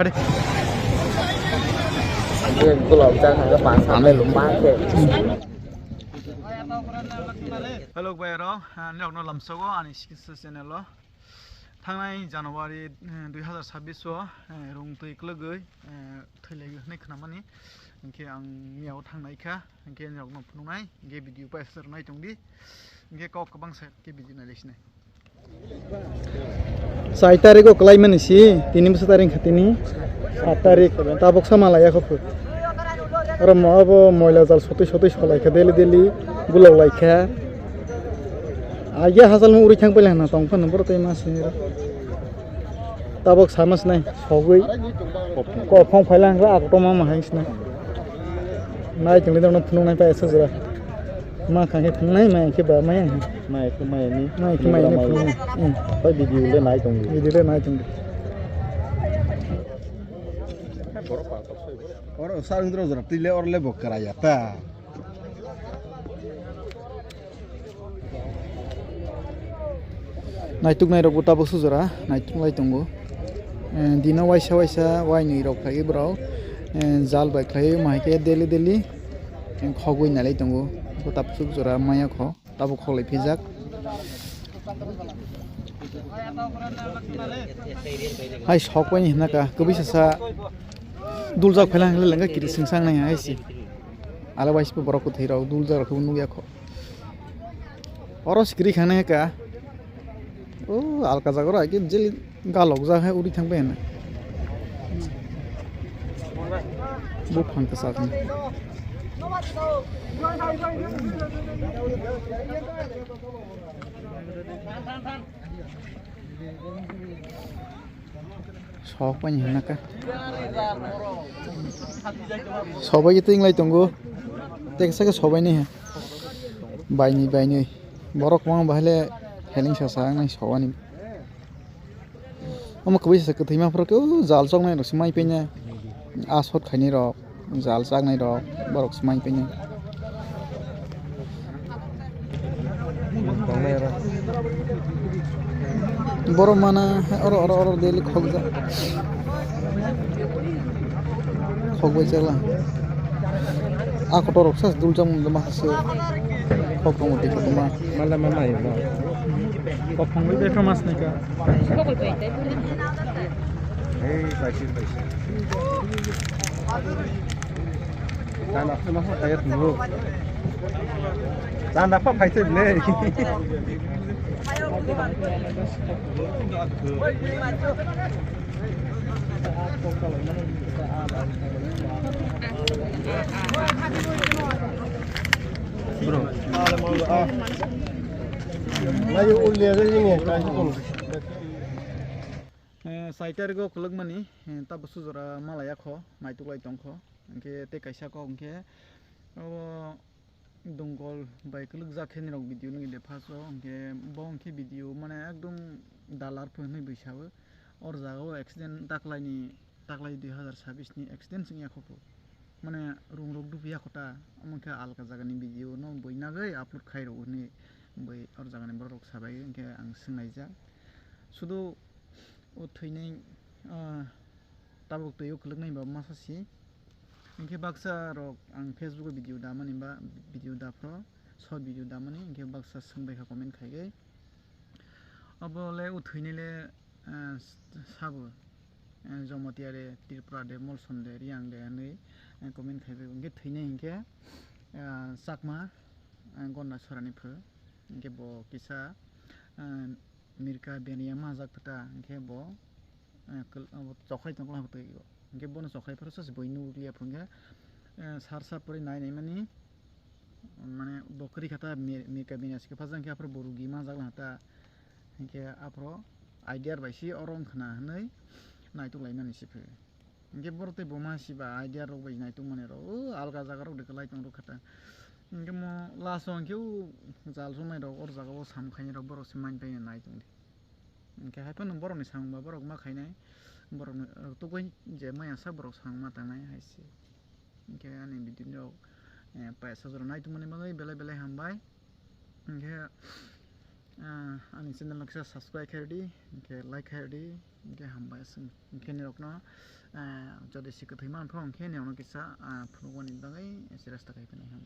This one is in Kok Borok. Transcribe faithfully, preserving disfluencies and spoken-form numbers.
Bini gulok jak hwnba pansa bai luma khe. Hello bai rok, ah, nirok no lamsogo ani sikisa channel o. Thangnai January, eh, dui hazar sabbish o, eh, rung twi kwlwgwi, eh, thwilaigwi hwnwi khnamani. Hinkhe ang miyao thangnai kha, hinkhe nirok no phunuknai, hinkhe video paisa rwnai tongdi. Hinkhe kok kwbang sa khe video nailaisinai. Sai tarik o kwlai mani si, tini bwsa tarik kha tini, sat tarik, tabuk sama laya kho phu. Oro mo abo moila jal sotwi sotwi solai kha daily daily, gulok lai kha. Agia hasalma uri thang paila hana tong phano boro tei ma sini ro. Tabuk sama sinai, sogwi. Kophong phaila hang ra, ako toma ma hai sinai. Nai tongli dong phunuknai paisa jora. Ma khang khe phunuknai, ma khe ba maya. Ma khe maya ni. Ma khe maya ni phunuknai. Hmm. Bai video le nai tong. Video le nai tong. Oro sa indro jora tile orle bo kara ya ta. Naituk nairok bo tabuk sujora, naituk lai tongo. Eh, dino waisa waisa wainwi rok khlai borok, eh, jal bai khlai ma hai khe daily daily, eh, khogwi nalai tongo. Bo tabuk sujora maya kho, tabuk khok lai phijak. Hai sok bai hwnka, kwbui sasa duljak phaila hwnka lengka kiri singsa nai hai si. Ala waisa borok kwthwi rok duljak rok khe nukya kho. Oro sikiri khang nai ka. O alka jaga ro ake jeli galok ja hai uri thang bai na. Bu phang ka sak. Sok pani hwnka. Sobai twi lai tongo. Teksa khe sobai ni. Baini baini. Borok kwbangma bahai le heleng sasa wngnai sowani. Omo kwbui sasa kwthwima phoro khe o jal choknai rok se mai penya. Asot khainai rok, jal chaknai rok, borok se mai penya. Borok mana oro oro oro daily khokjak. Khokbai chela. A kotor rok sa dul jam jama se. Khok tong di kotor ma. Mala mala yo. Kok khong bai betro mas ni ka. Ei bai bai. Chanda phai ma phai tongo. Chanda phai phai se le. Bro. Layo ulia re ni ka. Eh, sai tarik o khulukmani, eh, tabuk sujora malaya kho, naituk lai tong kho. Hinkhe tei kaisa kok hinkhe obo dongol bai kwlwkjak khe nirok video nugwi de first o. Hinkhe bo hinkhe video mane ekdom dalar pho hinwi bwsa o. Or jaga o accident taklaini, taklai dui hazar sabbish ni accident wngya kho pho. Mane rung rok dupiya kho ta, omo hinkhe alka jagani video no bui nagwi upload khai rw hinwi bui or jagani borok rok sabai hinkhe ang swngnaijak. Sudu o thwinai, ah, tabuk twi o kwlwknai ba masa si. Hinkhe baksa rok ang Facebook o video damani ba video daphro, short video damani, hinkhe baksa swngbai kha comment khaiwi. Obo le o thwinai le, ah, sabo, ah, Jamatia de, Tripura de, Molsom de, Riang de hinwi, ah, comment khaibai. Hinkhe thwinai hinkhe, ah, Chakma, ah, Gonda Sorani pho. Hinkhe bo kisa, ah, Mirka beniya majak pata, hinkhe bo, eh, kwl-, abo chokhai tongla hwtwi o. Hinkhe bono chokhai phuru sachi bui nukliya phuru hinkhe, eh, sar sar pore nai nai mani, mane bo kwrwi kha ta mi-, Mirka beniya sikhe phajak hinkhe aphuru bo rugi majak la ta, hinkhe aphuru idea bai si oro wngkhna hinwi naituk lai mani si phe. Hinkhe borok tei buma siba idea rok bai naituk mani rok, o alga jaga rok de kwlai tong rok kha ta. Hinkhe mo last o hinkhe o jal chongnai rok or jaga o sam khainai rok borok se main paina nai tong di. Hinkhe hai phano borok ni samung ba borok ma khainai, borok ni, uh, tugui je maya sak borok samung ma tangnai hai se. Hinkhe ani video rok, eh, paisa jora nai tongmani bagwi belai belai hambai. Hinkhe, ah, ani channel no kisa subscribe khairdi, hinkhe like khairdi, hinkhe hambai aswk. Hinkhe nirokno, Ah, jodi se kwthwi man phano khe nini ono kisa, ah, phunukmani bagwi se rasta khai phinai hwn.